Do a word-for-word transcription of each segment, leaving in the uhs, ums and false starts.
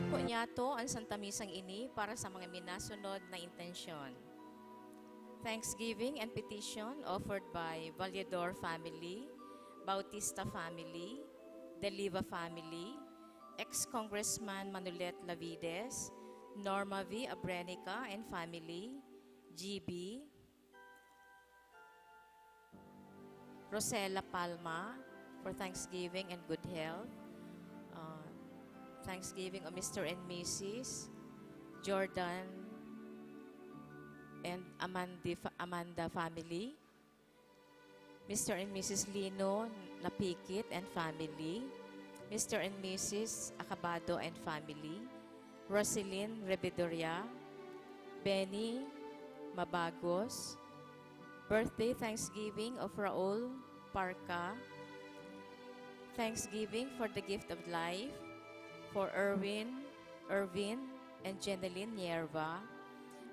Kunyato an Santa Misang ini para sa mga minasunod na intensyon. Thanksgiving and petition offered by Valledor family, Bautista family, De Liva family, ex-Congressman Manolet Lavides, Norma V Abrenica and family, G B, Rosella Palma for Thanksgiving and good health. Uh, Thanksgiving of Mister and Missus Jordan and Amandi, Amanda family. Mister and Missus Lino Napikit and family. Mister and Missus Acabado and family. Roselyn Rebedoria. Benny Mabagos. Birthday Thanksgiving of Raul Parca. Thanksgiving for the gift of life for Erwin, Erwin, and Jeneline Nierva.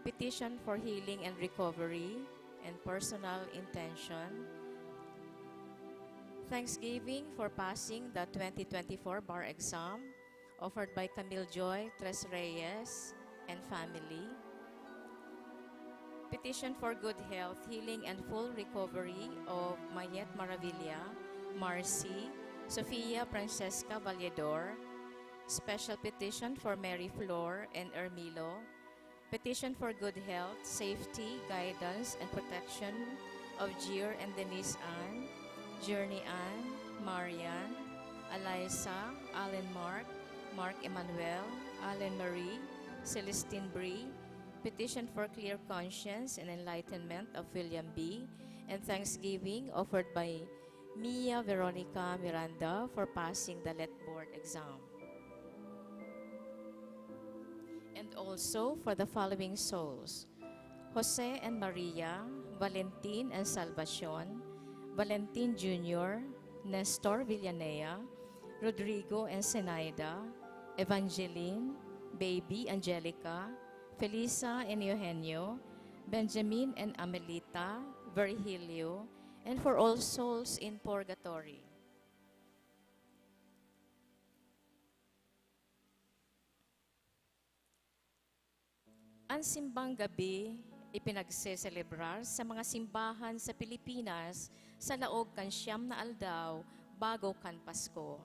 Petition for healing and recovery and personal intention. Thanksgiving for passing the twenty twenty-four bar exam offered by Camille Joy Tres Reyes and family. Petition for good health, healing, and full recovery of Mayet Maravilla, Marcy, Sofia Francesca Valledor. Special petition for Mary Flor and Ermilo. Petition for good health, safety, guidance, and protection of Jir and Denise Ann, Journey Ann, Marian, Eliza, Alan Mark, Mark Emmanuel, Alan Marie, Celestine Bree. Petition for clear conscience and enlightenment of William B. And thanksgiving offered by Mia Veronica Miranda for passing the let board exam. And also for the following souls: Jose and Maria, Valentin and Salvacion, Valentin Junior, Nestor Villanea, Rodrigo and Zenaida, Evangeline, Baby Angelica, Felisa and Eugenio, Benjamin and Amelita, Virgilio, and for all souls in purgatory. An simbang gabi ipinagseselebrar sa mga simbahan sa Pilipinas sa laog kan siyam na aldaw bago kan Pasko.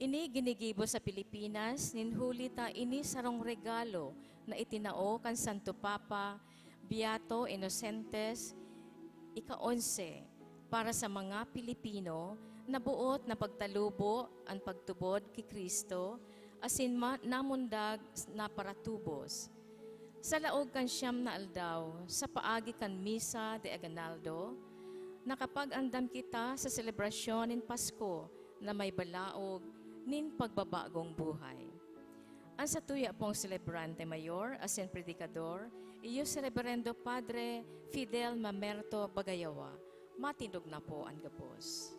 Ini ginigibo sa Pilipinas nin huli ta ini sarong regalo na itinao kan Santo Papa Beato Innocentes ika-onse para sa mga Pilipino na boot na pagtalubo an pagtubod ki Cristo asin ma-, namundag na paratubos. Sa laog kan siyam na aldaw, sa paagi kan Misa de Aguinaldo, nakapag-andam kita sa selebrasyon nin Pasko na may balaog nin pagbabagong buhay. An satuya pong selebrante mayor asin predikador, iyo si Reberendo Padre Fidel Mamerto Bagayawa. Matindog na po an gabos.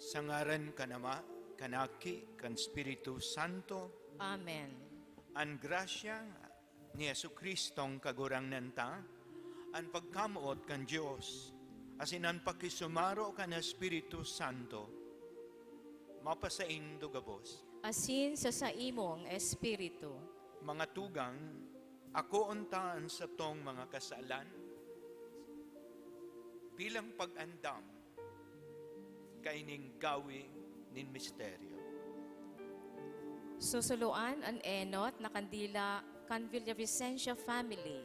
Sa ngaran kan Ama, kan Aki, kan Espiritu Santo. Amen. An grasya ni Jesu-Cristong Kagurangnan ta, an pagkamoot kan Dios, asin an pakisumaro kan Espiritu Santo, mapasaindo gabos. Asin sa saimong espiritu. Mga tugang, akoon ta an satong mga kasalan bilang pag-andam kaining gawi nin misteryo. Susuloan an enot na kandila kan Villavicencio family.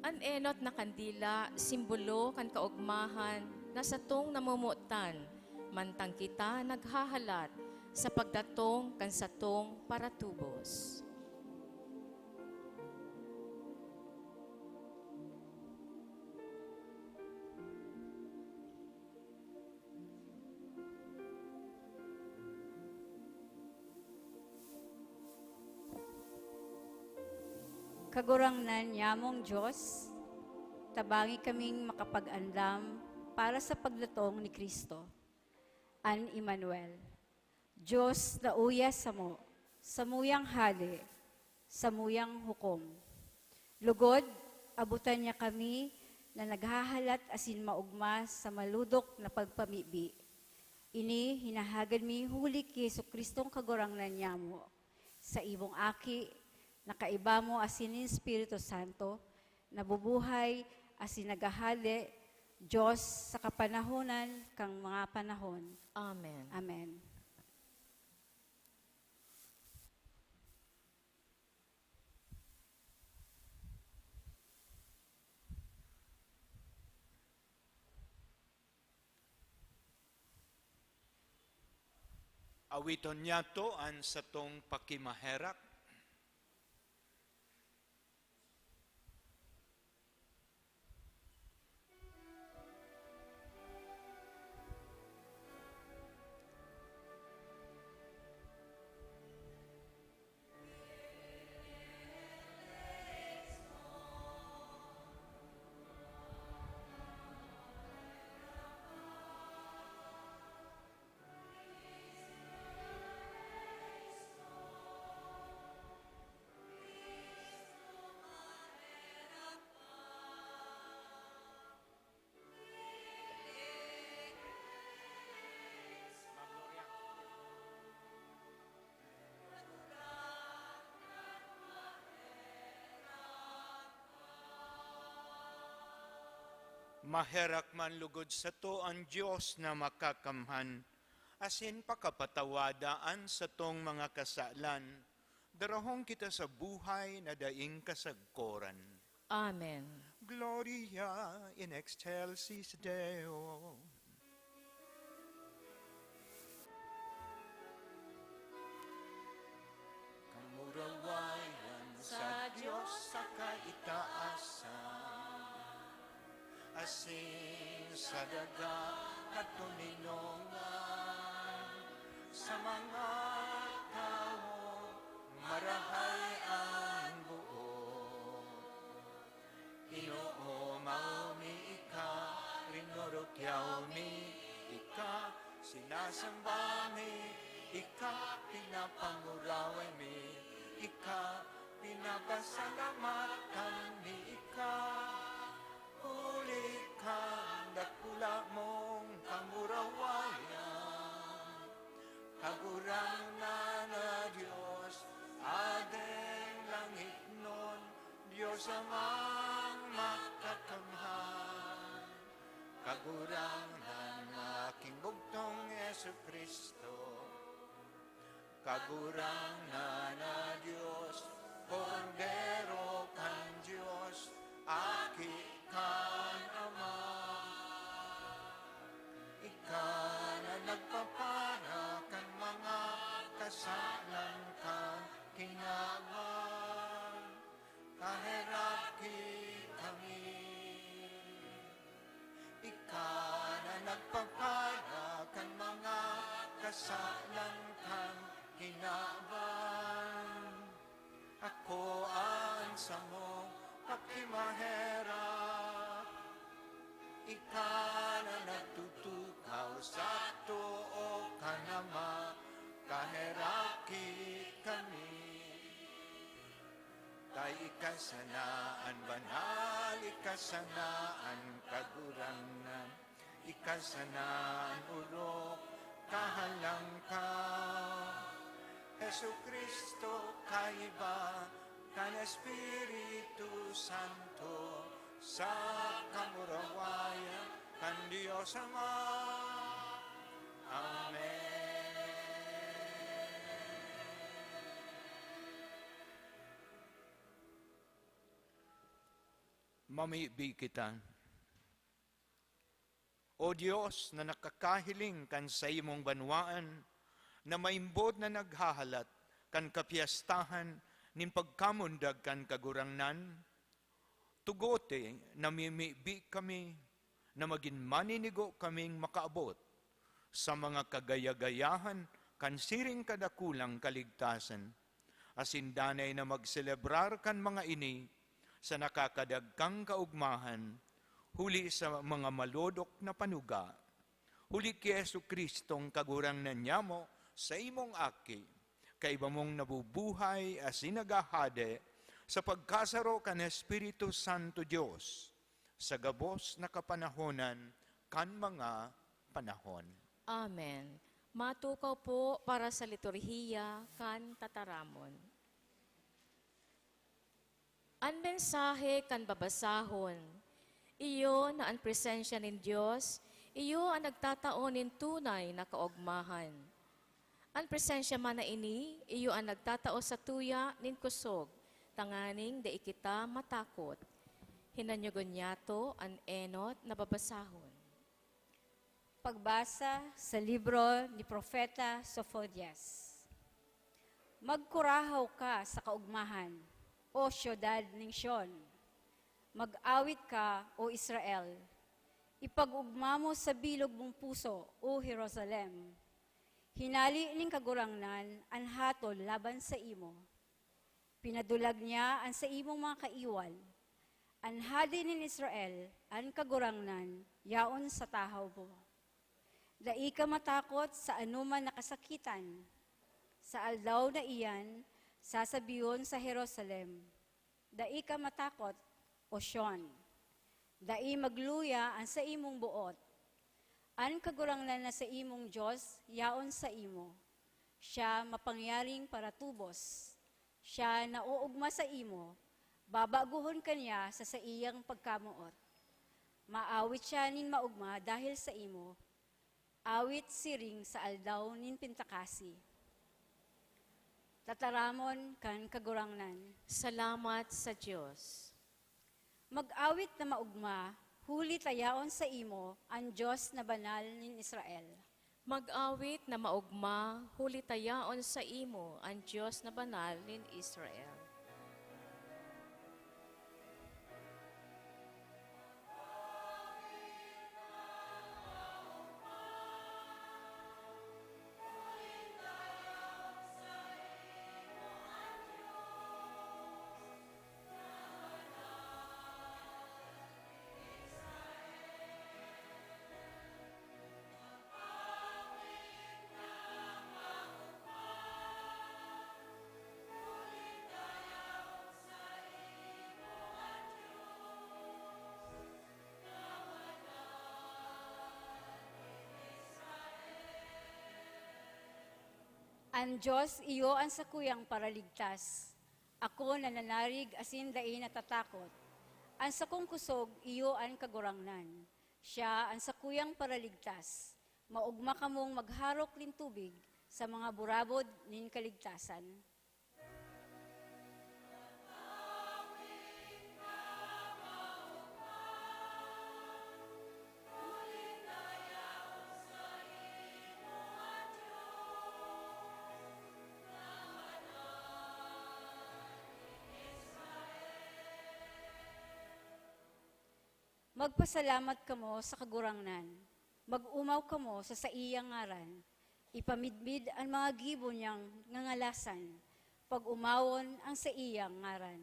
An enot na kandila, simbolo kan kaogmahan na satong namomotan, mantang kita naghahalat sa pagdatong kan satong paratubos. Kagurangnan nyamong Dios, tabangi kaming makapag-andam para sa pagdatong ni Cristo, an Emmanuel. Dios na uya samo, samuyang hade, samuyang hukom. Lugod, abutan niya kami na naghahalat asin maogma sa malodok na pagpamibi. Ini hinahagad mi huli ki Jesu-Cristong Kagurangnan nyamo, sa imong Aki, na kaiba mo asin nin Espiritu Santo, nabubuhay asin naghahade, Dios sa kapanahonan kan mga panahon. Amen. Amen. Awiton niyato an satong pakimaherak. Maherak man lugod sato an Dios na Makakamhan, asin pakapatawada an satong mga kasalan, darahon kita sa buhay na daing kasagkoran. Amen. Gloria in excelsis Deo. Kamurawayan sa Dios sa kaitaasan, asin sa daga katoninongan, sa mga tawo marahay an boot. Ginoo, mao mi ika, rinorokyaw mi ika, sinasamba mi ika, pinapanguraway mi ika, pinapasalamatan mi ika. Huli kan dakula mong kamurawayan, Kagurangnan na Dios, Hadeng langitnon, Dios Amang Makakamhan, Kagurangnan na aking bugtong Jesu-Cristo, Kagurangnan na Dios, Kordero kan Dios, Aki kan Ama. Ika na nagpapara kan mga kasalan kan kinaban, kaheraki kami. Ika na nagpapara kan mga kasalan kan kinaban. Ako an samong pakimaherak. Ika na nagtutukaw sa ato Meraki kami. Kay ika sana an banal, ika sana an Kagurangnan, ika sana an orog, kahalang ka. Jesu-Cristo, kaiba kan Espiritu Santo, sa kamurawayan kan Dios Ama. Amen. Mamibi kita. O Dios na nakakahiling kan saimong banwaan, na maimbod na naghahalat kan kapyestahan nin pagkamundag kan Kagurangnan, tugote namimibi kami na magin maninigo kaming makaabot sa mga kagaya-gayahan kan siring kadakulang kaligtasan, asin danay na magselebrar kan mga ini sa nakakadagkang kaogmahan, huli sa mga malodok na panuga. Huli ki Jesu-Cristong Kagurangnan nyamo, saimong Aki, kaiba mong nabubuhay asin naghahade sa pagkasaro kan Espiritu Santo Dios, sa gabos na kapanahonan kan mga panahon. Amen. Matukaw po para sa liturhiya kan tataramon. An mensahe kan babasahon, iyo na an presensya nin Dios, iyo an nagtatao nin tunay na kaogmahan. An presensya man na ini, iyo an nagtatao satuya nin kusog, tanganing dai kita matakot. Hinanyogon niyato an enot na babasahon. Pagbasa sa libro ni Propeta Sofonias. Magkurahaw ka sa kaogmahan, O siyudad nin Sion! Mag-awit ka, O Israel! Ipag-ogma mo sa bilog mong puso, O Jerusalem! Hinale nin Kagurangnan an hatol laban saimo. Pinadulag niya an saimong mga kaiwal. An Hade nin Israel, an Kagurangnan, yaon sa tahaw mo. Dai ka matakot sa anoman na kasakitan. Sa aldaw na iyan, sasabihon sa Jerusalem, "Dai ka matakot, O Sion. Dai magluya an saimong boot. An Kagurangnan na saimong Dios yaon saimo. Siya mapangyaring paratubos. Siya naoogma saimo, babagohon ka niya sa saiyang pagkamoot. Maawit siya nin maogma dahil saimo, awit siring sa aldaw nin pintakasi." Tataramon kan Kagurangnan. Salamat sa Dios. Mag-awit na maogma, huli ta yaon saimo an Dios na Banal nin Israel. Mag-awit na maogma, huli ta yaon saimo an Dios na Banal nin Israel. An Dios iyo an sakuyang Paraligtas. Ako nananarig asin dai natatakot. An sakong kusog iyo an Kagurangnan. Siya an sakuyang Paraligtas. Maogma kamong magharok nin tubig sa mga burabod nin kaligtasan. Magpasalamat kamo sa Kagurangnan. Mag-omaw kamo sa saiyang ngaran. Ipamidbid an mga gibo niyang ngangalasan. Pag-omawon an saiyang ngaran.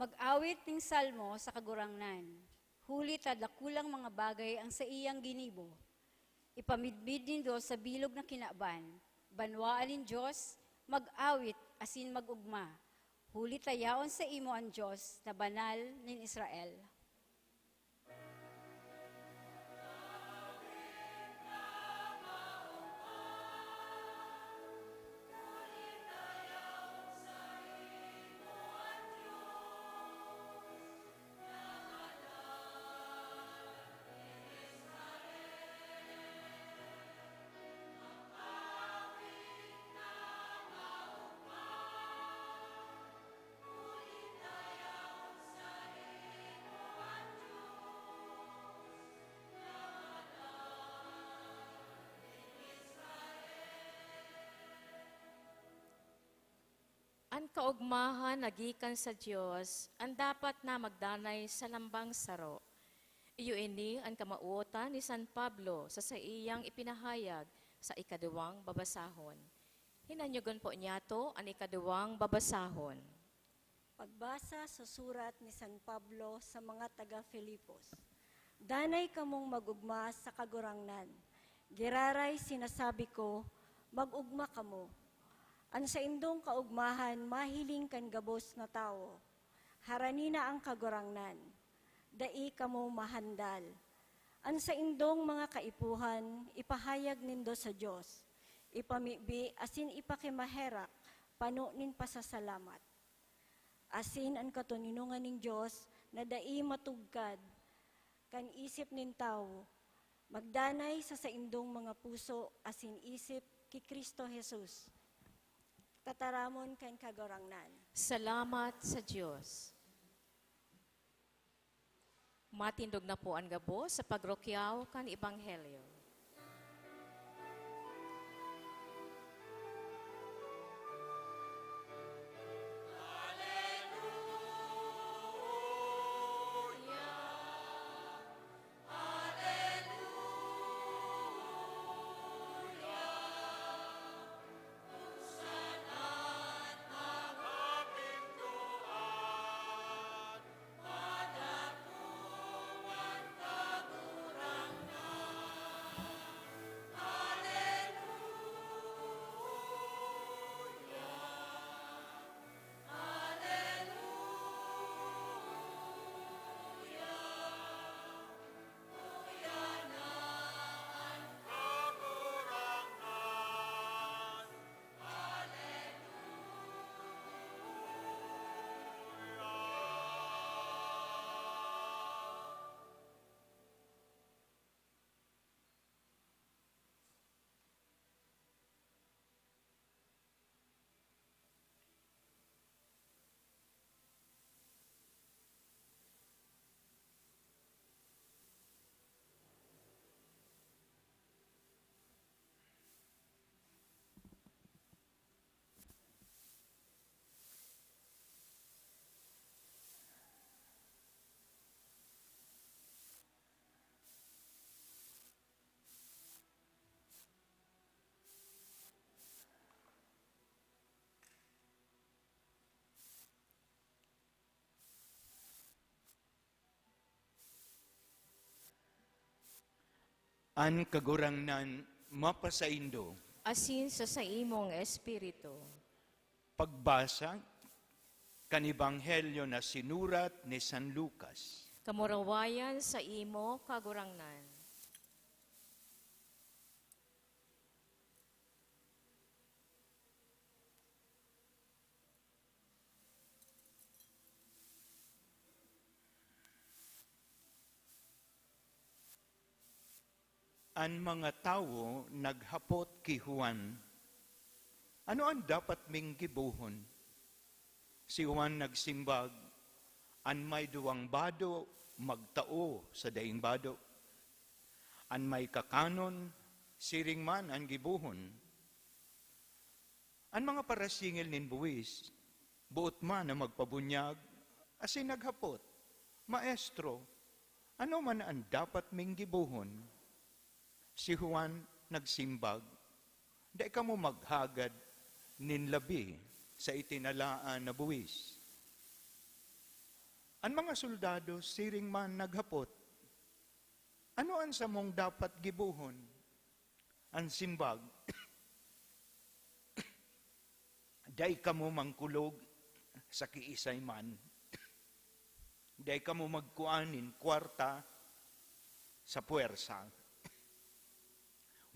Mag-awit nin salmo sa Kagurangnan, huli ta dakulang mga bagay an saiyang ginibo. Ipamidbid nindo sa bilog na kinaban, banwaan nin Dios, mag-awit asin mag-ogma, huli ta yaon saimo an Dios na Banal nin Israel. An kaogmahan na gikan sa Dios an dapat na magdanay sa lambang saro. Iyo ini an kamawotan ni San Pablo sa saiyang ipinahayag sa ikaduwang babasahon. Hinanyogon po niyato an ikaduwang babasahon. Pagbasa sa surat ni San Pablo sa mga taga Filipos. Danay kamong mag-ogma sa Kagurangnan. Giraray sinasabi ko, mag-ogma kamo. An saindong kaogmahan mahiling kan gabos na tawo. Harani na an Kagurangnan. Dai kamo mahandal. An saindong mga kaipuhan, ipahayag nindo sa Dios. Ipamibi asin ipakimaherak pano nin pasasalamat. Asin an katoninongan nin Dios na dai matugkad kan isip nin tawo, magdanay sa saindong mga puso asin isip ki Cristo Jesus, tataramon kan Kagurangnan. Salamat sa Dios. Matindog na po an gabos sa pagrukyaw kan Ebanghelyo. An Kagurangnan mapasaindo. Asin sa saimong espiritu. Pagbasa kan Ebanghelyo na sinurat ni San Lucas. Kamurawayan saimo, Kagurangnan. An mga tawo naghapot ki Juan, "Ano an dapat ming gibohon?" Si Juan nagsimbag, "An may duwang bado, magtao sa daing bado. An may kakanon, siring man an gibohon." An mga parasingil nin buwis, boot man na magpabunyag, asin naghapot, "Maestro, ano man an dapat ming gibohon?" Si Juan nagsimbag, "Dai kamo maghagad nin labi sa itinalaan na buwis. An mga soldado siring man naghapot, "Ano an samong dapat gibohon?" An simbag, "Dai kamo mangkulog sa kiisay man. Dai kamo magkua nin kwarta sa puwersa.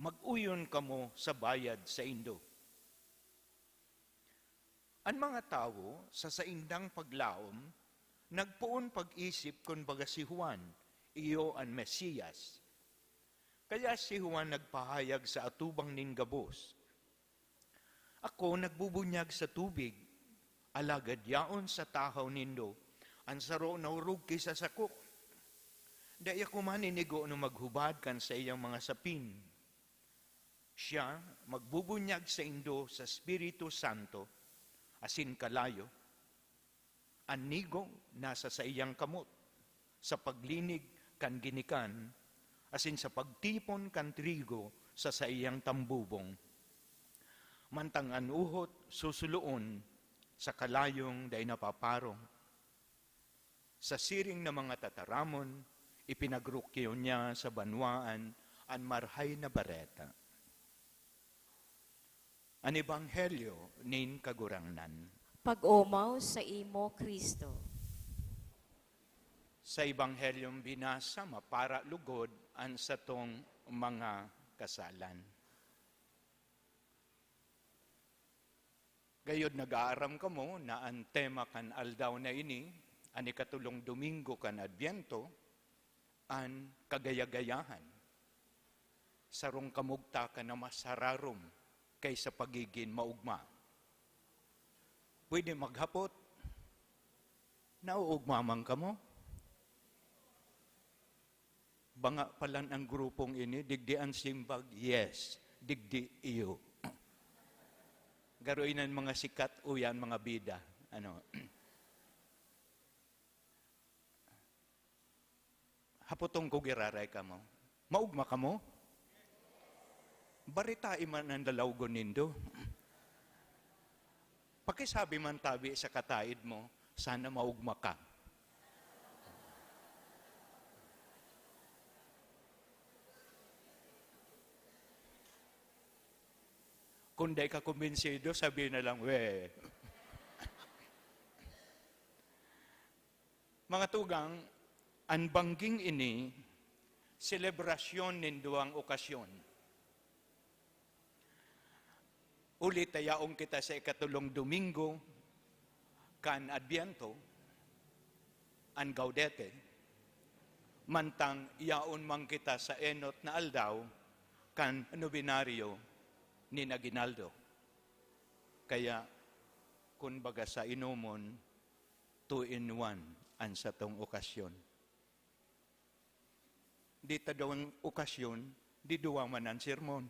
Mag-oyon kamo sa bayad saindo." An mga tawo, sa saindang paglaom, nagpoon pag-isip kun baga si Juan iyo an Mesias. Kaya si Juan nagpahayag sa atubang nin gabos, "Ako nagbubunyag sa tubig, alagad yaon sa tahaw nindo an saro na orog ki sa sako. Dai ako maninigo na maghubad kan saiyang mga sapin. Siya magbubunyag saindo sa Espiritu Santo asin kalayo. An nigo nasa saiyang kamot, sa paglinig kan ginikan, asin sa pagtipon kan trigo sa saiyang tambubong. Mantang an uhot susuloon sa kalayong dai napaparong." Sa siring na mga tataramon, ipinagrukyo niya sa banwaan an Marahay na Bareta. An Ebanghelyo nin Kagurangnan. Pag-omaw saimo, Cristo. Sa Ebanghelyong binasa, mapara lugod an satong mga kasalan. Gayod nag-aaram kamo na an tema kan aldaw na ini, an ikatolong Domingo kan Adbyento, an kagayagayahan. Sarong kamugtakan na mas hararom kaysa pagigin maugma. Pwede maghapot, "Nauugma man kamo?" Banga palan ang grupong ini, digdi an simbag, yes, digdi iyo. Garo inan mga sikat o yan, mga bida. Ano? Hapoton ko giraray kamo. Maugma kamo? Baritai man an lalawgon nindo. Pakisabi man tabi sa kataed mo, "Sana maugma ka." Kung dai ka kumbinsido, sabi na lang, "We." Mga tugang, an bangging ini, selebrasyon nin duwang okasyon. Huli ta yaon kita sa ikatolong Domingo kan Adbyento, an Gaudete, mantang yaon man kita sa enot na aldaw kan Nobenaryo nin Aguinaldo. Kaya, kun baga sa inomon, two in one an satong okasyon. Di ta duwang okasyon, di duwa man an sermon.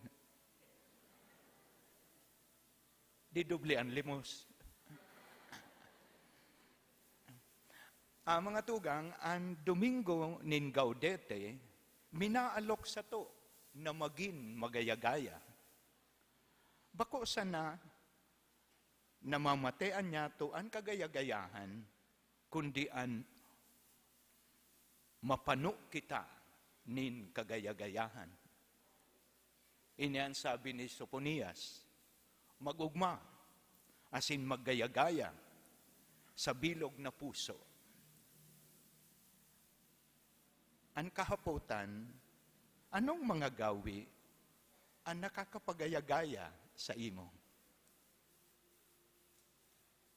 Di doble an limos. Ah, mga tugang, an Domingo nin Gaudete, minaalok sato na magin magayagaya. Bako sana namamatean niyato an kagayagayahan, kundi an mapano kita nin kagayagayahan. Ini an sabi ni Soponias, "Mag-ogma asin maggayagaya sa bilog na puso." An kahapotan, anong mga gawi an nakakapagayagaya sa imo?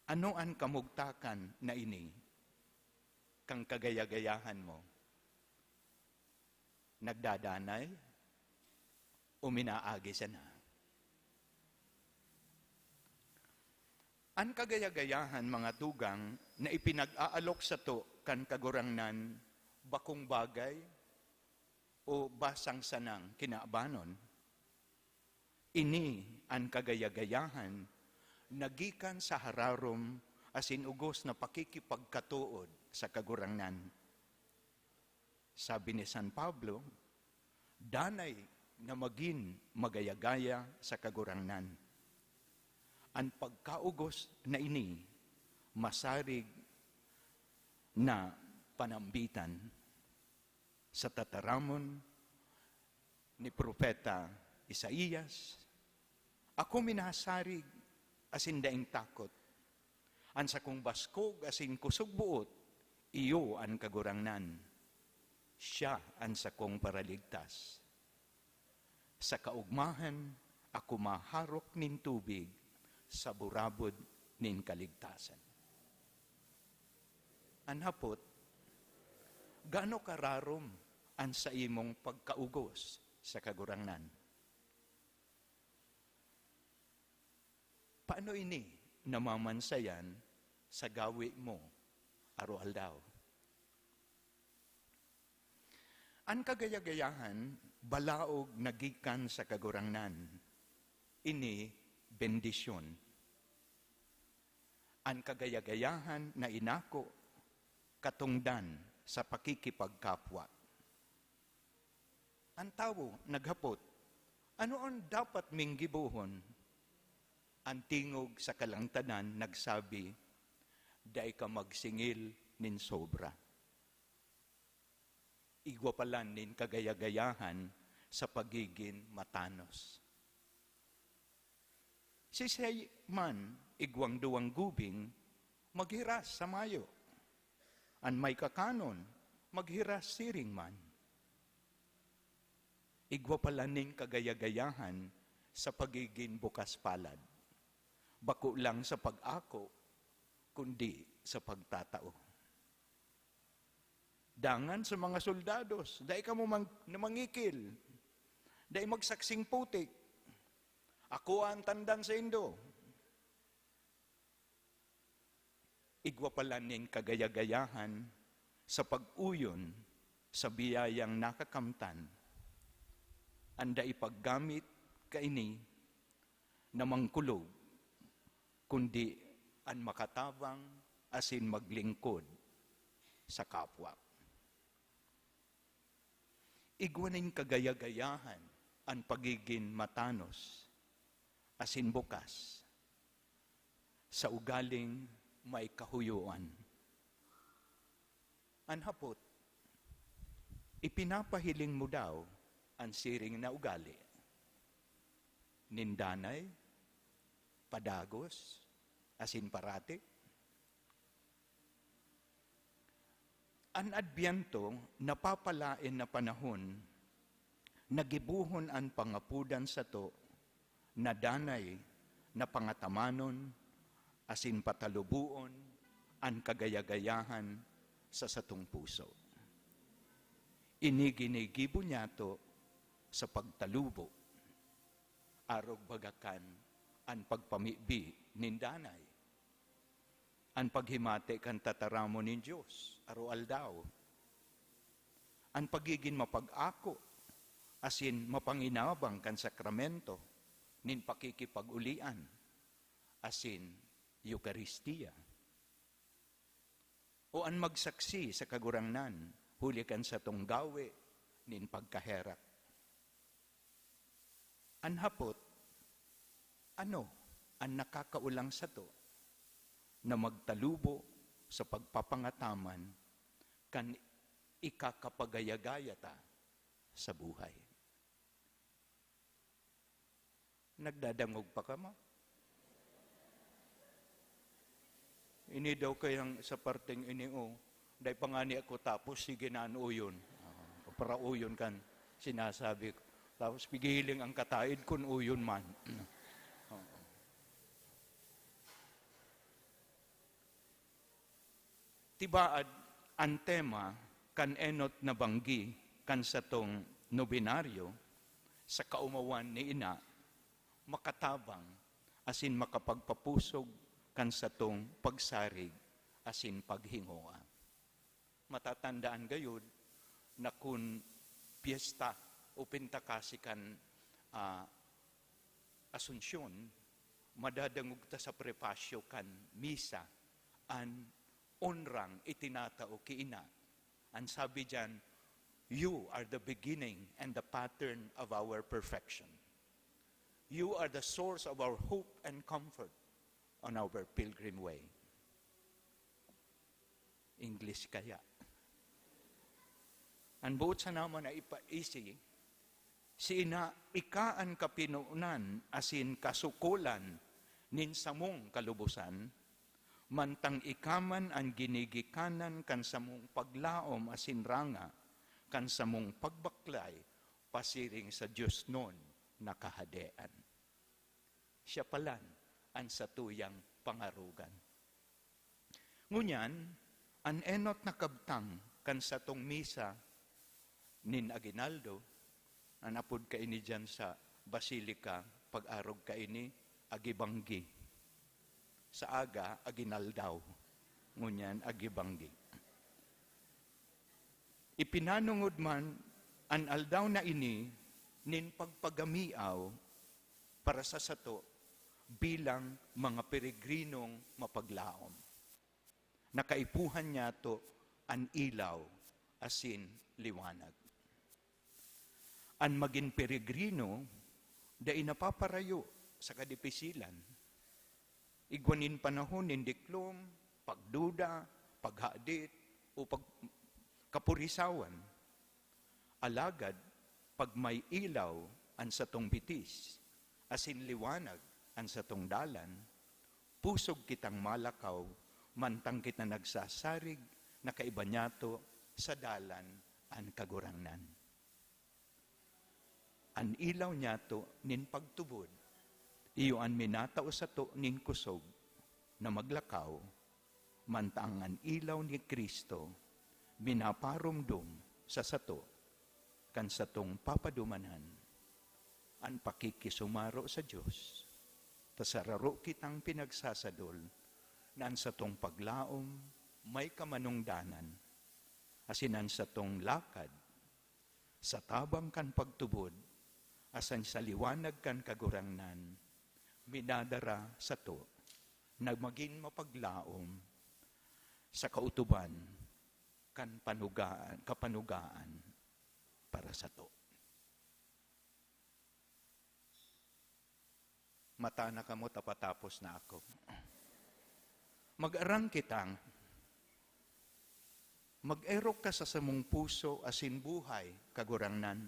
Ano an kamugtakan na ini kan kagayagayahan mo? Nagdadanay o minaagi sana? An kagayagayahan, mga tugang, na ipinag-aalok sato kan Kagurangnan, bakong bagay o basang sanang kinabanon. Ini an kagayagayahan na gikan sa hararom asin ugos na pakikipagkatood sa Kagurangnan. Sabi ni San Pablo, "Danay na magin magayagaya sa Kagurangnan." An pagkaugos na ini masarig na panambitan sa tataramon ni Propeta Isaias, "Ako minasarig asin daing takot. An sakong baskog asin kusog-boot, iyo an Kagurangnan. Siya an sakong Paraligtas. Sa kaogmahan, ako maharok nin tubig sa burabod nin kaligtasan." An hapot, gaano kararom an saimong pagkaugos sa Kagurangnan? Paano ini namamansayan sa gawi mo aroaldaw? An kagayagayahan balaog na gikan sa Kagurangnan. Ini bendisyon. An kagayagayahan na inako, katongdan sa pakikipagkapwa. An tawo naghapot, "Ano an dapat ming gibohon?" An tingog sa kalangtadan nagsabi, "Dai ka magsingil nin sobra." Igwa palan nin kagayagayahan sa pagigin matanos. Siisay man igwang duwang gubing, maghiras sa mayo. An may kakanon, maghiras siring man. Igwa pala nin kagayagayahan sa pagigin bukas palad. Bako lang sa pag-ako, kundi sa pagtatao. Dangan sa mga soldados, "Dai kamo mang-, na mangikil, dai magsaksing putik. Ako an tandan saindo." Igwa pala nin kagayagayahan sa pag-uyon sa biyayang nakakamtan. An dai paggamit kaini na mangkulog, kundi an makatabang asin maglingkod sa kapwa. Igwa nin kagayagayahan an pagigin matanos asin bukas sa ugaling may kahuyoan. An hapot, ipinapahiling mo daw an siring na ugali nin danay, padagos, asin parati? An Adbyento, napapalaen na panahon na gibohon an pangapodan sato na danay na pangatamanon asin pataluboon an kagayagayahan sa satong puso. Ini ginigibo niyato sa pagtalubo, arog baga kan an pagpamibi nin danay, an paghimati kan tataramon nin Dios aroaldaw, an pagigin mapag-ako asin mapanginabang kan sakramento nin pakikipag-ulian asin Eukaristia, o an magsaksi sa Kagurangnan huli kan satong gawe nin pagkaherak. An hapot, ano an nakakaolang sato na magtalubo sa pagpapangataman kan ikakapagayagaya ta sa buhay? Nagdadangog pa kamo? Ini daw kayang sa parteng ini, oh, dai pa ngani ako tapos, sige na an uyon. Ah, parauyon kan sinasabi ko. Tapos pigiling ang kataid kun uyon man. Oo. Tibaad, an tema kan enot na banggi kan satong nobenaryo sa kaomawan ni Ina, makatabang asin makapagpapusog kan satong pagsarig asin paghingoa. Matatandaan gayud na kun pyesta o pintakasi kan, ah, Asuncion, madadangog ta sa prepasyo kan misa an onrang itinatao ki Ina. An sabi diyan, "You are the beginning and the pattern of our perfection. You are the source of our hope and comfort on our pilgrim way." English kaya. An boot sana man na ipaisi, "Siina ika an kapinonan asin kasukolan nin samong kalubosan, mantang ika man an ginigikanan kan samong paglaom asin ranga kan samong pagbaklay pasiring sa diosnon na Kahadean." Siya palan an satuyang pangarogan. Ngunyan, an enot na kabtang kan satong misa nin aguinaldo, an apod kaini diyan sa Basilica, pag-arog kaini, agibanggi. Sa aga, aguinaldaw. Ngunyan, agibanggi. Ipinanongod man an aldaw na ini nin pagpagamiaw para sa sato bilang mga peregrinong mapaglaom. Nakaipuhan niyato an ilaw asin liwanag. An magin peregrino dai napaparayo sa kadipisilan. Igwa nin panahon nin diklom, pagduda, paghadit, o pag-, kapurisawan. Alagad, pag may ilaw an satong bitis, asin liwanag an satong dalan, pusog kitang malakaw, mantang kita nagsasarig na kaiba niyato sa dalan an Kagurangnan. An ilaw niyato nin pagtubod, iyo an minatao sato nin kusog na maglakaw, mantang an ilaw ni Cristo minaparomdom sa sato kan satong papadumanan an pakikisumaro sa Dios, ta sararo kitang pinagsasadol na an satong paglaom may kamanongdanan, asin an satong lakad sa tabang kan pagtubod asin sa liwanag kan Kagurangnan minadara sato na magin mapaglaom sa kautuban kan panugaan, kapanugaan para sato. Mata na kamo ta patapos na ako. Mag-arang kitang, mag-erok ka sa samong puso asin buhay, Kagurangnan,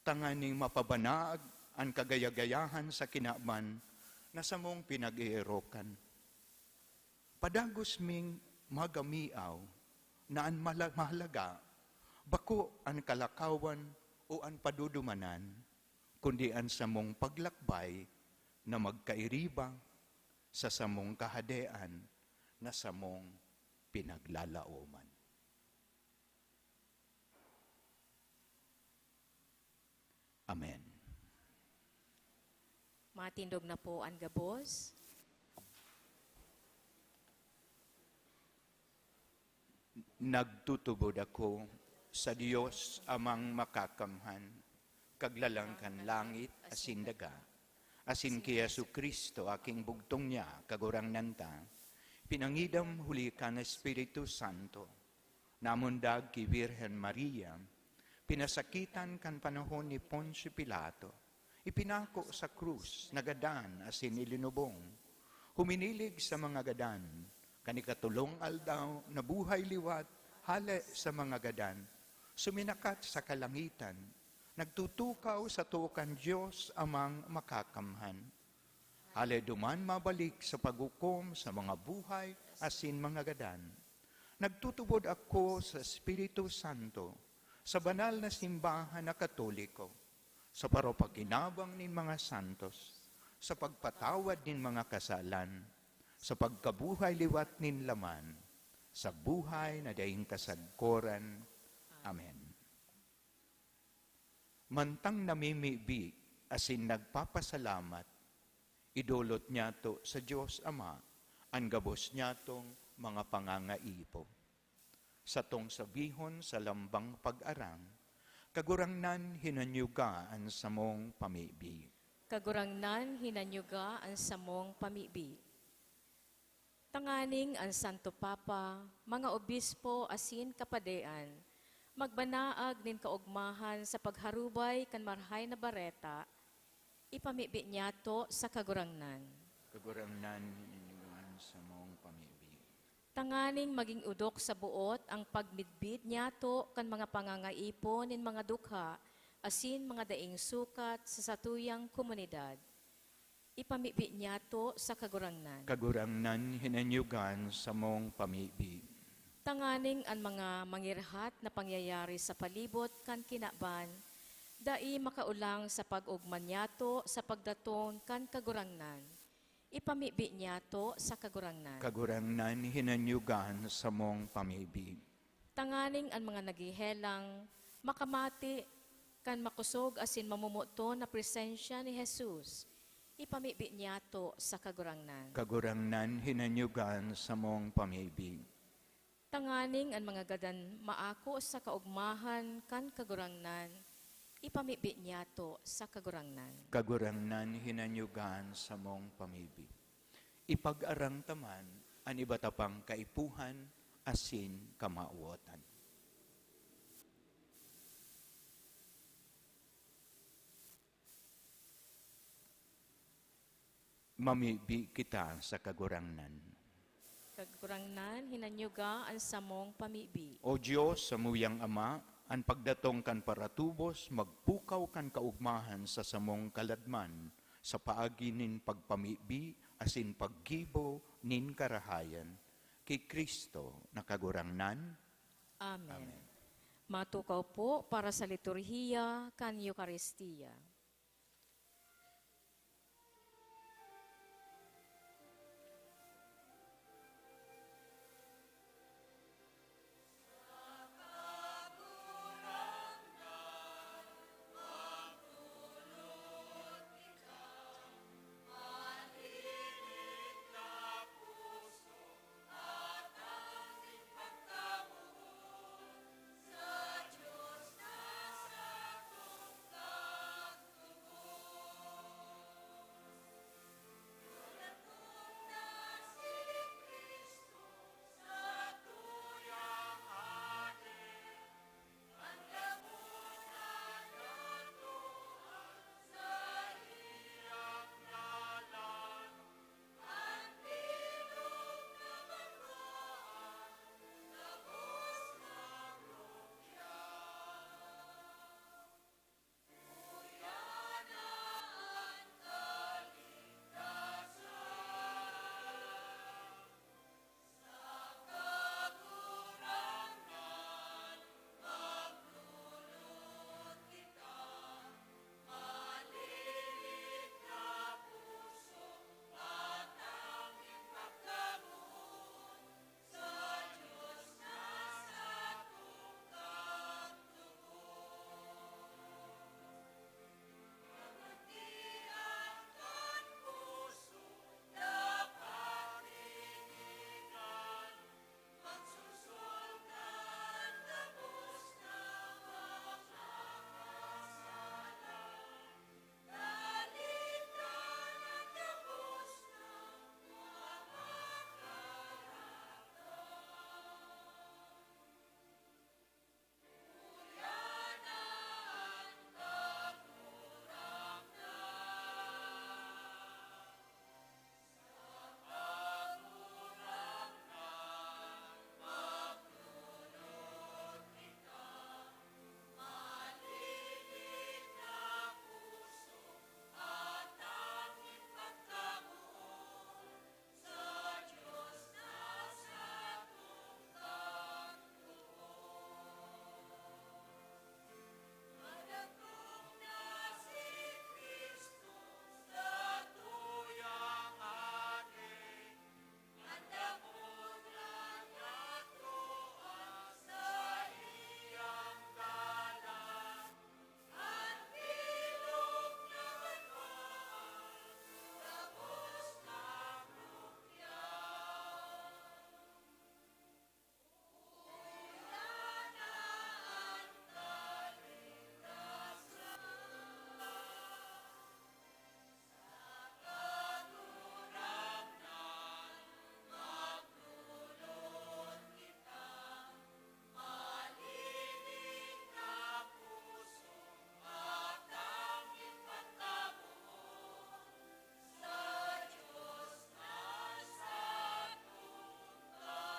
tanganing mapabanaag an kagaya-gayahan sa kinaban na samong pinag-eerokan. Padagos ming magamiaw na an mala-, mahalaga bako an kalakawan o an padudumanan, kundi an samong paglakbay na magkairiba sa samong Kahadean na samong pinaglalaoman. Amen. Matindog na po an gabos. Nagtutubod ako sa Dios Amang Makakamhan, Kaglalang kan langit asin daga, asin ki Jesu-Cristo, aking bugtong niya, Kagurangnan ta, pinangidam huli kan Espiritu Santo, namundag ki Birhen Maria, pinasakitan kan panahon ni Poncio Pilato, ipinako sa krus, nagadan asin ilinubong. Huminilig sa mga gadan, kan ikatolong aldaw nabuhay liwat hale sa mga gadan, suminakat sa kalangitan, nagtutukaw sato kan Dios Amang Makakamhan. Hale duman mabalik sa paghukom sa mga buhay asin mga gadan. Nagtutubod ako sa Espiritu Santo, sa banal na simbahan na Katoliko, sa parapakinabang nin mga santos, sa pagpatawad nin mga kasalan, sa pagkabuhay liwat nin laman, sa buhay na daing kasagkoran. Amen. Mantang namimibi asin nagpapasalamat, idolot niyato sa Dios Ama an gabos niyatong mga pangangaipo. Satong sabihon sa lambang pag-arang, "Kagurangnan, hinanyuga an samong pamibi." Kagurangnan, hinanyuga an samong pamibi. Tanganing an Santo Papa, mga obispo asin kapadean, magbanaag nin kaogmahan sa pagharubay kan Marahay na Bareta, ipamibi niyato sa Kagurangnan. Kagurangnan, hinanyuga an samong pamibi. Tanganing magin odok sa boot an pagmidbid niyato kan mga pangangaipo nin mga dukha asin mga daing sukat sa satuyang komunidad. Ipamibi niyato sa Kagurangnan. Kagurangnan, hinanyugan samong pamibi. Tanganing an mga mangirhat na pangyayari sa palibot kan kinaban, dai makaolang sa pag-ogma niyato sa pagdatong kan Kagurangnan. Ipamibi niyato sa Kagurangnan. Kagurangnan, hinanyugan samong pamibi. Tanganing an mga naghehelang makamati kan makosog asin mamomoton na presensya ni Jesus, ipamibi niyato sa Kagurangnan. Kagurangnan, hinanyugan samong pamibi. Tanganing an mga gadan maako sa kaogmahan kan Kagurangnan, ipamibi niyato sa Kagurangnan. Kagurangnan, hinanyugan samong pamibi. Ipag-arang ta man an iba ta pang kaipuhan asin kamawotan. Mamibi kita sa Kagurangnan. Kagurangnan, hinanyuga an samong pamibi. O Dios, samuyang Ama, an pagdatong kan paratubos magpukaw kan kaogmahan sa samong kaladman, sa paagi nin pagpamibi asin paggibo nin karahayan. Ki Cristo na Kagurangnan. Amen. Amen. Matukaw po para sa liturhiya kan Eukaristia.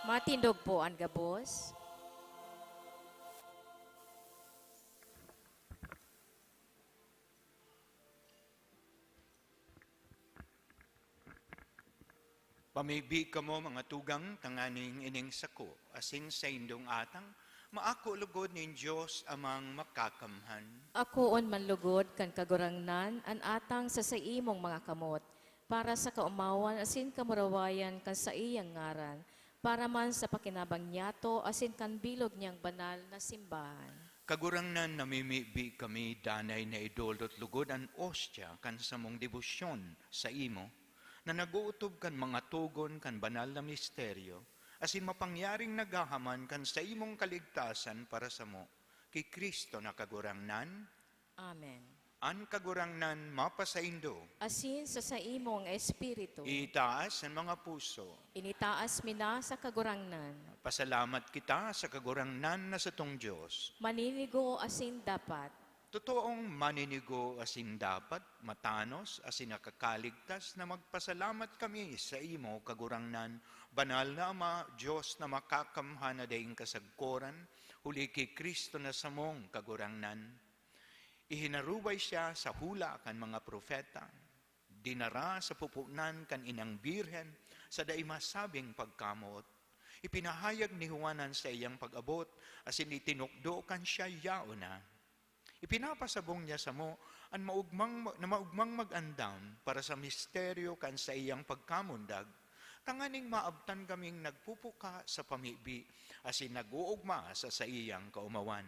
Matindog po an gabos. Pamibi kamo, mga tugang, tanganing ining sako asin saindong atang maako lugod nin Dios Amang Makakamhan. Akoon man lugod kan Kagurangnan an atang sa saimong mga kamot, para sa kaomawan asin kamurawayan kan saiyang ngaran, para man sa pakinabang niyato asin kan bilog niyang banal na simbahan. Kagurangnan, namimibi kami danay na idolot lugod an ostya kan samong debosyon saimo, na nag-ootob kan mga togon kan banal na misteryo, asin mapangyaring naghahaman kan saimong kaligtasan para samo, ki Cristo na Kagurangnan. Amen. An Kagurangnan mapasaindo. Asin sa saimong espiritu. Itaas an mga puso. Initaas mi na sa Kagurangnan. Pasalamat kita sa Kagurangnan na satong Dios. Maninigo asin dapat. Totoong maninigo asin dapat, matanos asin nakakaligtas na magpasalamat kami saimo, Kagurangnan, Banal na Ama, Dios na Makakamhan na daing kasagkoran, huli ki Cristo na samong Kagurangnan. Ihinarubay siya sa hula kan mga propeta, dinara sa pupunan kan inang birhen sa dai masabing pagkamoot. Ipinahayag ni Juan an saiyang pag-abot, asin itinukdo kan siya yaon na. Ipinapasabong niya samo an maugmang, na maugmang mag-andam para sa misteryo kan saiyang pagkamundag, tanganing maabtan kaming nagpupuka sa pamibi asin nag-oogma sa saiyang kaomawan.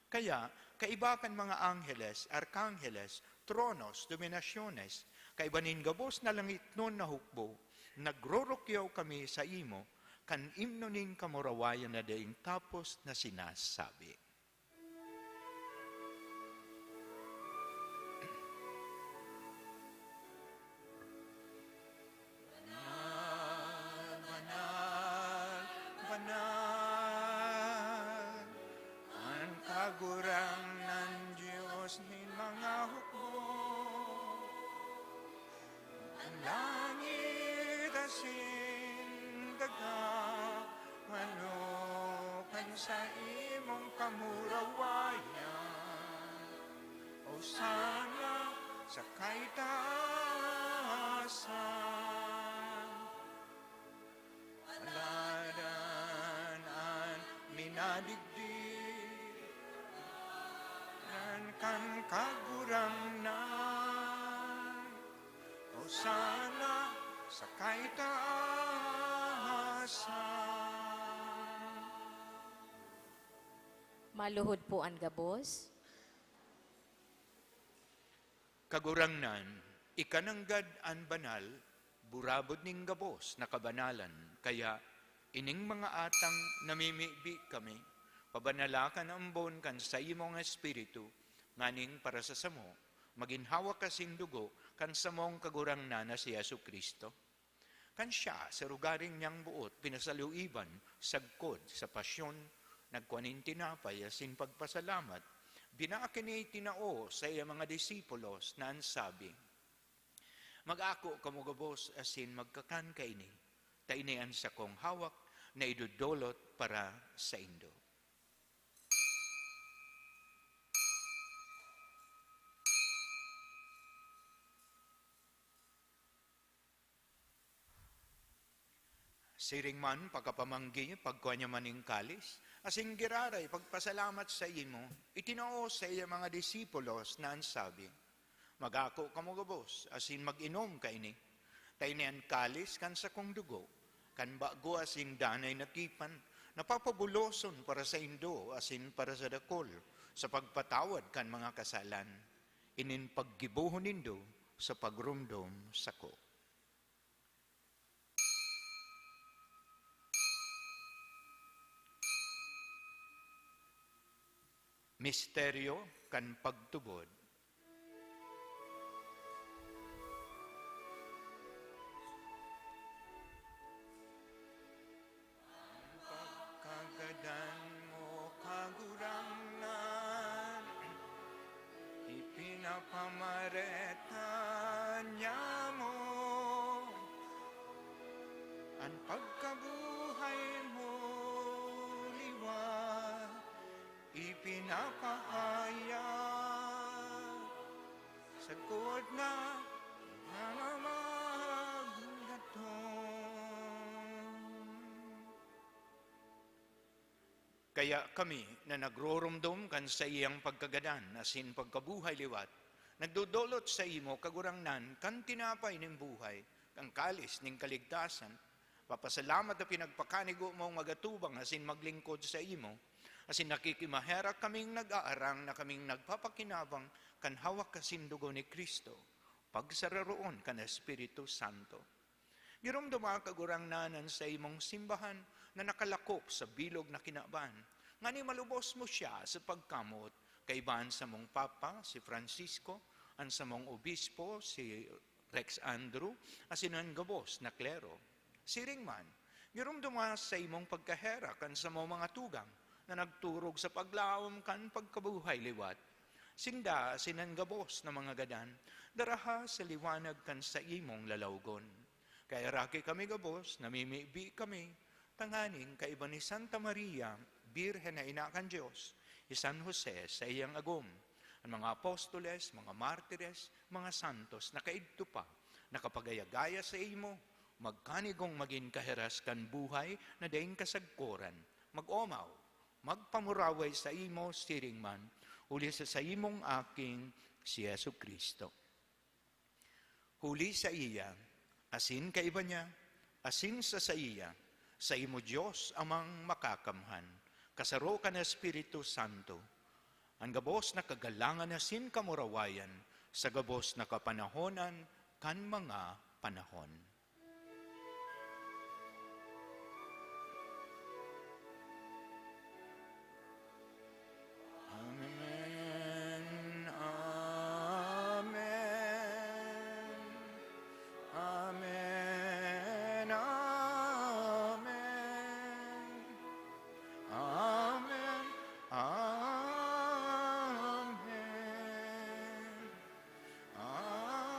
Kaya, kaiba kan mga angheles, arkangheles, tronos, dominasyones, kaiba nin gabos na langitnon na hukbo, nagrorukyaw kami saimo kan imno nin kamurawayan na daing tapos na sinasabi. Banal, banal, banal, an Kagurangnan Dios nin mga hukbo. An langit asin daga manokan sa imong kamurawayan. Hosana sa kaitaasan. Aladan an minadigdi kan Kagurangnan. Hosana sa kaitaasan. Maluhod po an gabos. Kagurangnan, ika nanggad an banal, burabod nin gabos na kabanalan. Kaya, ining mga atang namimibi kami, pabanala kan ambon kan saimong Espiritu, nganing para sa samo, magin hawak asin dugo kan samong Kagurangnan na si Jesu-Cristo. Kan siya, sa rugaring niyang boot, pinasaluiban, sagkod sa pasyon, nagkua nin tinapay asin pagpasalamat, binaki niya itinao sa iya mga disipulos na an sabi, "Mag-ako kamo gabos asin magkakan kaini, ta ini an sakong hawak na idodolot para saindo." Siring man, pagkapamanggi, pagkua niya man nin kalis, asin giraray pagpasalamat saimo, itinao sa iya mga disipulos na an sabi, "Mag-ako kamo gabos, asin mag-inom kaini. Ta ini an kalis kan sakong dugo, kan bago asin danay na tipan, na papabuloson para saindo asin para sa dakul, sa pagpatawad kan mga kasalan. Inin paggibohon nindo sa pagromdom sako." Misteryo kan pagtubod. An pagkagadan mo, Kagurangnan, ipinapamareta niamo. An pagkabuhay mo, Kaya kami na nagroromdom kan saiyang pagkagadan asin pagkabuhay liwat, nagdodolot saimo, Kagurangnan, kan tinapay nin buhay, kan kalis nin kaligtasan. Papasalamat na pinagpakanigo mong magatubang asin maglingkod saimo, asin nakikimaherak kaming nag-aarang na kaming nagpapakinabang kan hawak asin dugo ni Cristo, pagsararoon kan Espiritu Santo. Giromdoma, Kagurangnan, an saimong simbahan na nakalakop sa bilog na kinaban, ngani malubos mo siya sa pagkamoot, kaiba an samong Papa, si Francisco, an samong Obispo, si Rex Andrew, asin an gabos na klero. Siring man, giromdoma sa imong pagkaherak an samong mga tugang na nagturog sa paglaom kan pagkabuhay liwat. Sinda asin an gabos na mga gadan, daraha sa liwanag kan saimong lalawgon. Kaya raki kami gabos, namimibi kami, tanganing kaiba ni Santa Maria, Birhen na Ina kan Dios, hi San Jose sa iyang agom, an mga apostoles, mga martires, mga santos na kaidto pa, nakapagayagaya sa imo, magkanigong magin kahiras kan buhay na daing kasagkoran, mag-omaw, magpamuraway sa imo siring man, huli sa saimong Aking si Jesu-Cristo. Huli sa iya, asin kaiba niya, asin sa saiya, saimo Dios Amang makakamhan, kasaro kan Espiritu Santo, an gabos na kagalangan asin kamurawayan sa gabos na kapanahonan kan mga panahon. Amen. Amen. Amen. Amen. Amen. Amen.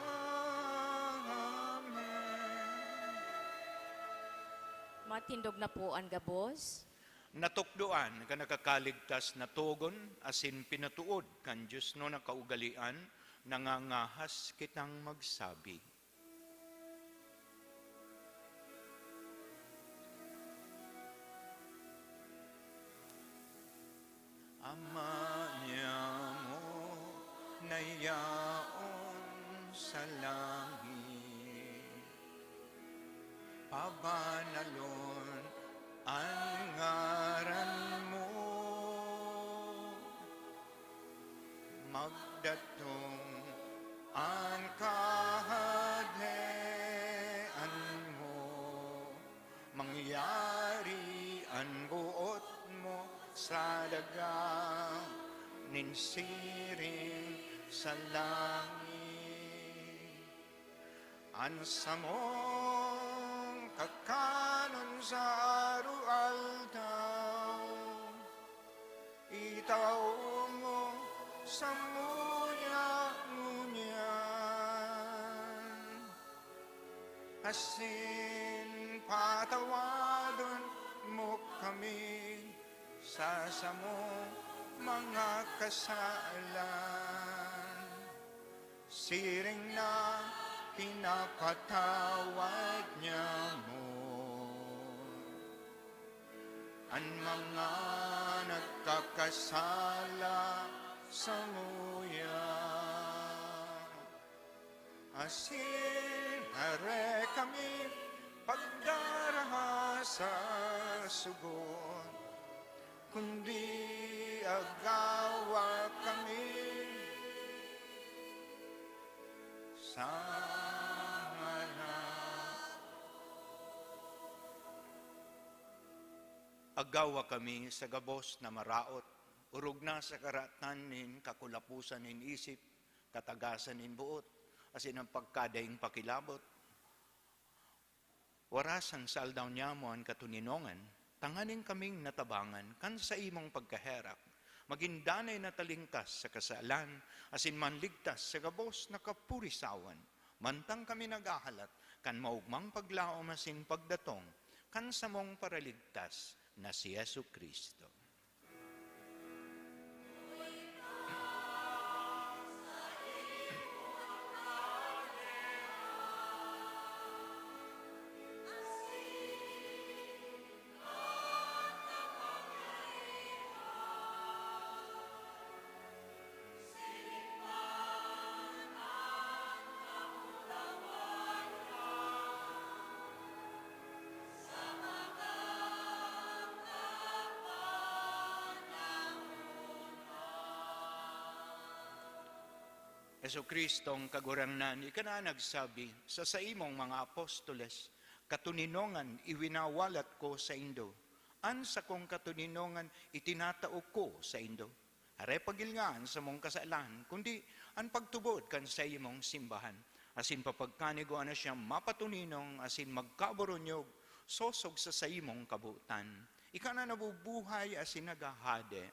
Amen. Matindog na po an gabos. Natukdoan kan nakakaligtas na togon asin pinatuod kan diosnon na kaugalean, nangangahas kitang magsabi. Ama niamo na yaon sa langit, pabanalon an ngaran mo. Magdatong an Kahadean mo, mangyari an boot mo sa daga nin siring sa langit. An samong kakanon sa araw-aldaw, itao mo samuya ngunyan, asin patawadon mo kami sa samong mga kasalan, siring na pinapatawad niamo an mga nagkakasala samuya. Asin hare kami pagdaraha sa sugot, kundi agawa kami sa ngaran. Agawa kami sa gabos na maraot, orog na sa karatan nin kakulaposan nin isip, katagasan nin boot, asin an pagkadaing pakilabot. Warasan sa aldaw niamo an katoninongan, tanganing kaming natabangan kan saimong pagkaherak, magin danay na talingkas sa kasalan, asin manligtas sa gabos na kapurisawan, mantang kami naghahalat kan maogmang paglaom asin pagdatong kan samong Paraligtas na si Jesu-Cristo. Jesu-Cristong Kagurangnan, ika na nagsabi sa saimong mga apostoles, "Katoninongan iwinawalat ko saindo, an sakong katoninongan itinatao ko saindo." Hare pagilngaan sa mong kasalan, kundi an pagtubod kan saimong simbahan, asin papagkanigoan na siya mapatoninong asin magkaboronyog sosog sa saimong kabotan. Ika na nabubuhay asin naghahade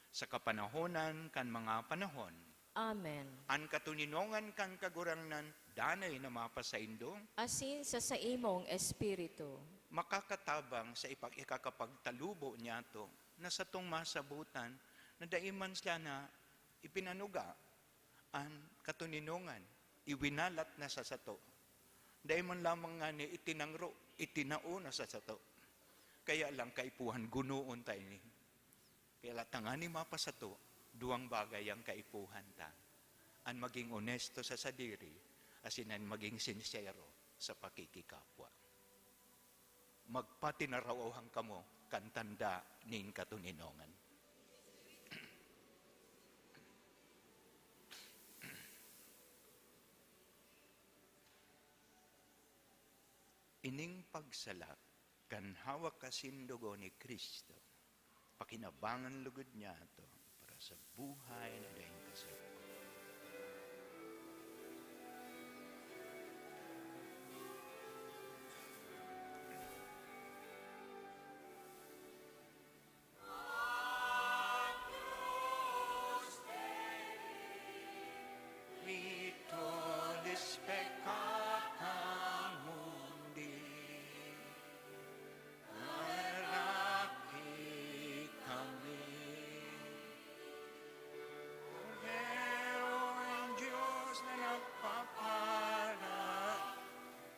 sa kapanahonan kan mga panahon. Amen. An katoninongan kan Kagurangnan danay na mapasaindo. Asin sa saimong espiritu. Makakatabang sa ipag-, ikakapagtalubo niyato na satong masabutan na dai man sana ipinanuga an katoninongan, iwinalat na sa sato. Dai man lamang ngani itinangro, itinao na sa sato. Kaya lang, kaipuhan, gunoon ta ini. Kaya la tanganing mapasato, duwang bagay ang kaipuhan ta. An maging onesto sa sadiri, asin an maging sinsero sa pakikikapwa. Magpatinarawahan kamo kan tanda nin katoninongan. Ining pagsala kan hawak asin dugo ni Cristo, pakinabangan lugod niyato para sa buhay na daing kasagkot. Agnus Dei, qui tollis peccata mundi, naraki kami. Cordero ng Diyos na nagpapara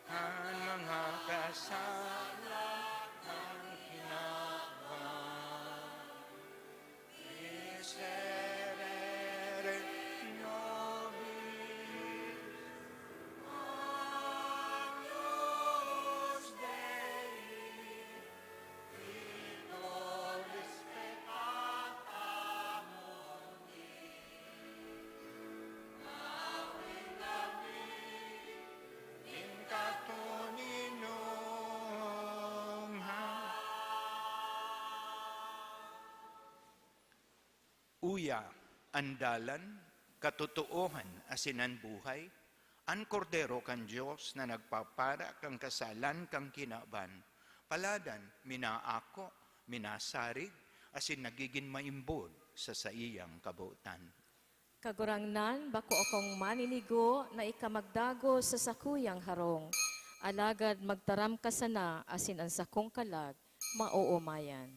kan mga kasalan ng kinaban. Miserere nobis, Agnus Dei, qui tollis peccata mundi. Awi kami nin katoninongan. Uya, an dalan, katotoohan, asin an buhay, an Kordero kan Dios na nagpapara kan kasalan kan kinaban, paladan, minaako, minasarig, asin nagigin maimbod sa saiyang kabotan. Kagurangnan, bako akong maninigo na ika magdagos sa sakuyang harong, alagad magtaram ka sana asin an sakong kalag maoomayan.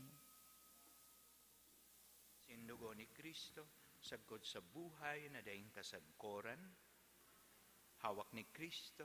Sindugo ni Cristo, sagkod sa buhay na daing kasagkoran, hawak ni Cristo.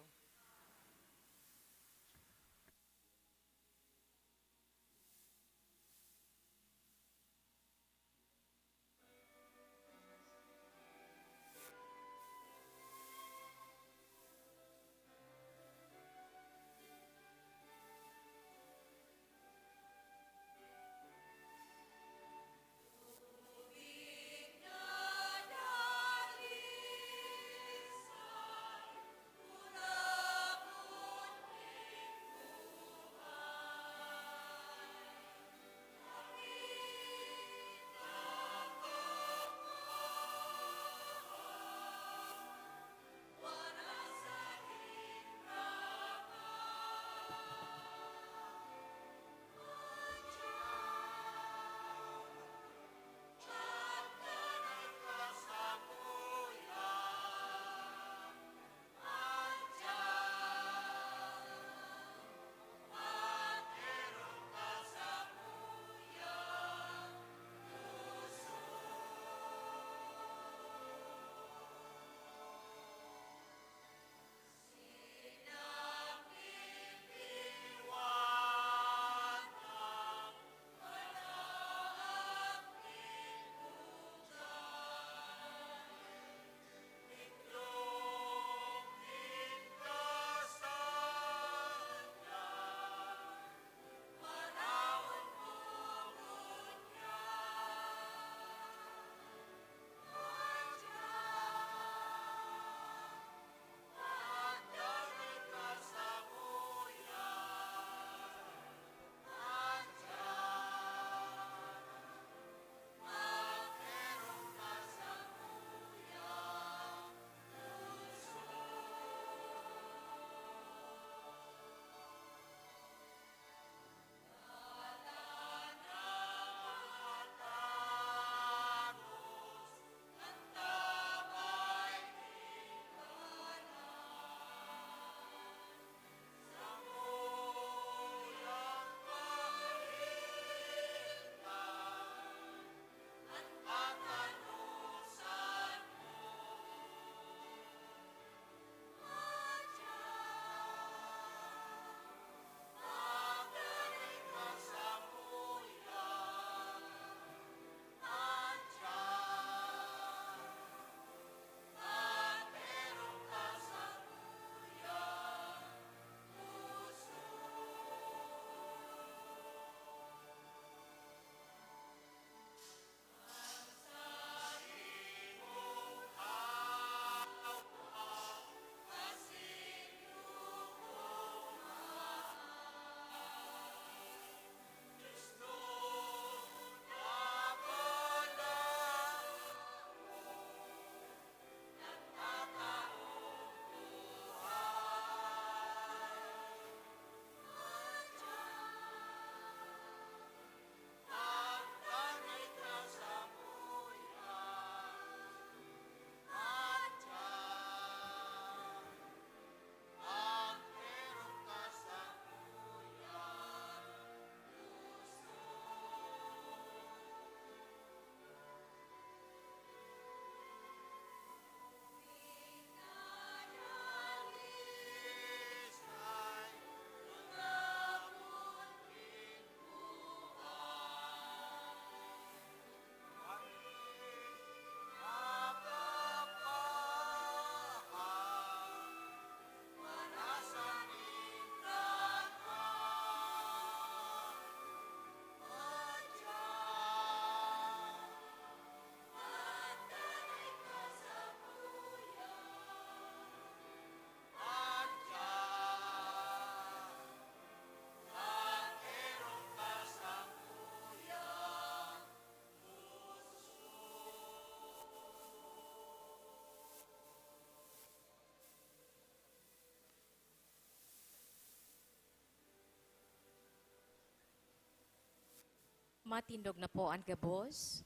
Matindog na po an gabos.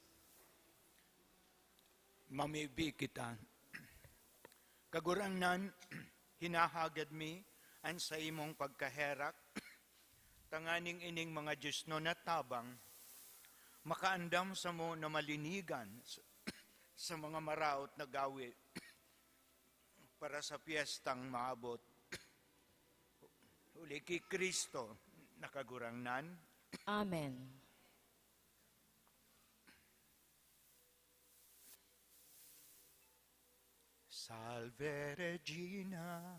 Mamibi kita. Kagurangnan, hinahagad mi an saimong pagkaherak, tanganing ining mga diosnon na tabang makaandam samo na malinigan sa, sa mga maraot na gawi para sa piyestang maabot. Huli ki Cristo na Kagurangnan. Amen. Salve Regina.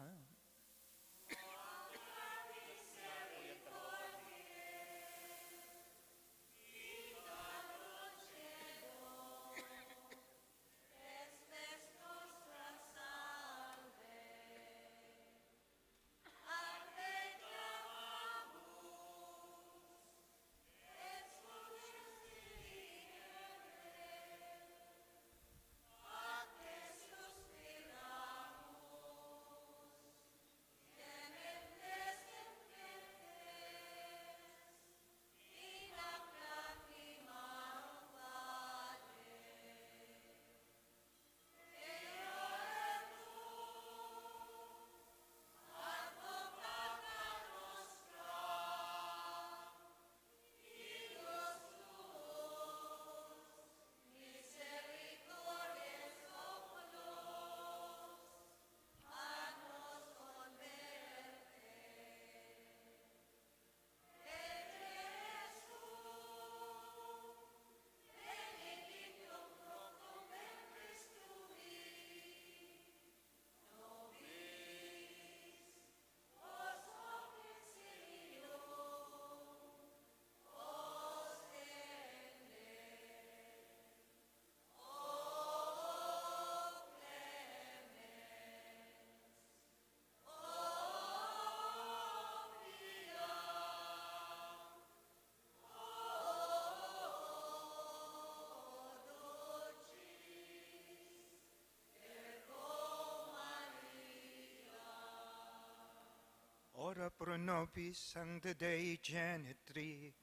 Ora pro nobis, Sancta Dei Genitrix.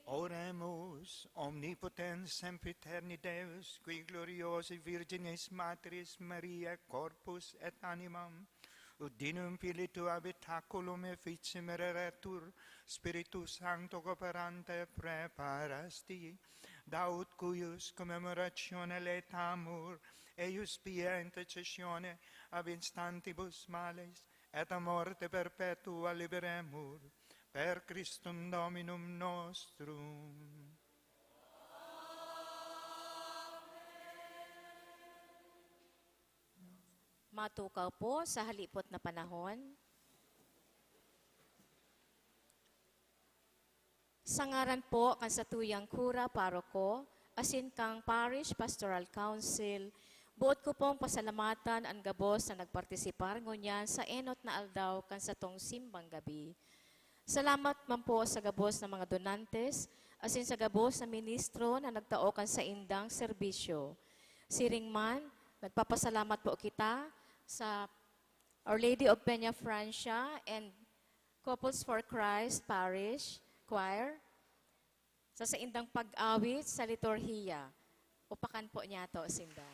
Oremus, Omnipotens, Sempiterni Deus, qui gloriosae Virginis Matriis Mariae corpus et animam, ut Deum filii tuae habitaculum efficiem reretur, Spiritu Sancto cooperante praeparasti, da ut cuius commemoratione laetamur, eius pia intercessione ab instantibus males, et a morte perpetua liberemur, per Christum Dominum nostrum. Matukaw po sa halipot na panahon. Sa ngaran po kan satuyang kura, paroko, asin kan Parish Pastoral Council, boot ko pong pasalamatan an gabos na nagpartisipar ngunyan sa enot na aldaw kan satong simbang gabi. Salamat man po sa gabos na mga donantes, asin sa gabos na ministro na nagtao kan saindang serbisyo. Siring man, nagpapasalamat po kita sa Our Lady of Peña Francia and Couples for Christ Parish Choir, sa saindang pag-awit sa liturhiya. Upakan po niyato sinda.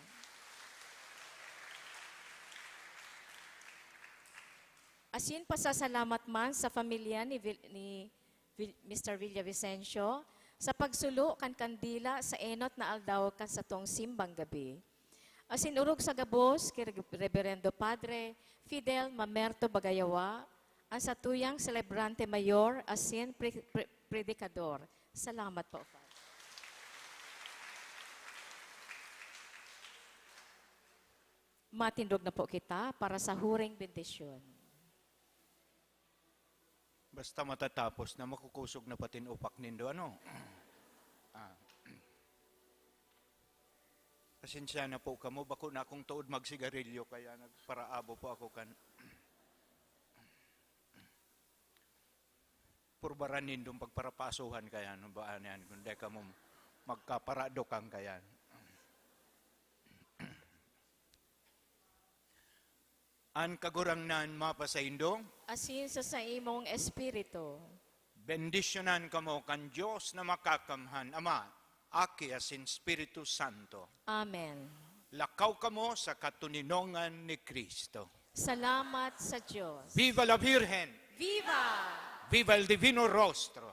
Asin pasasalamat man sa pamilya ni Vil-, ni Vil-, Mister Villavicencio sa pagsulo kan kandila sa enot na aldaw kan satong simbang gabi. Asin orog sa gabos ki Re-, Reberendo Padre Fidel Mamerto Bagayawa, an satuyang selebrante mayor asin pre-, pre-, predikador. Salamat po, Father. Matindog na po kita para sa huring bendisyon. Basta matatapos na, makukosog na pati an upak nindo, ano? Ah. Pasensya na po kamo, bako na akong tuod magsigarilyo, kaya nagparaabo po ako kan purbaran nindong pagparapasohan, kaya ano ba yan, kung di kamo magkaparadokan, kaya. An Kagurangnan mapasaindo. Asin sa saimong espiritu. Bendisyonan kamo kan Dios na makakamhan, Ama, Aki, asin Espiritu Santo. Amen. Lakaw kamo sa katoninongan ni Cristo. Salamat sa Dios. Viva la Virgen! Viva! Viva el Divino Rostro!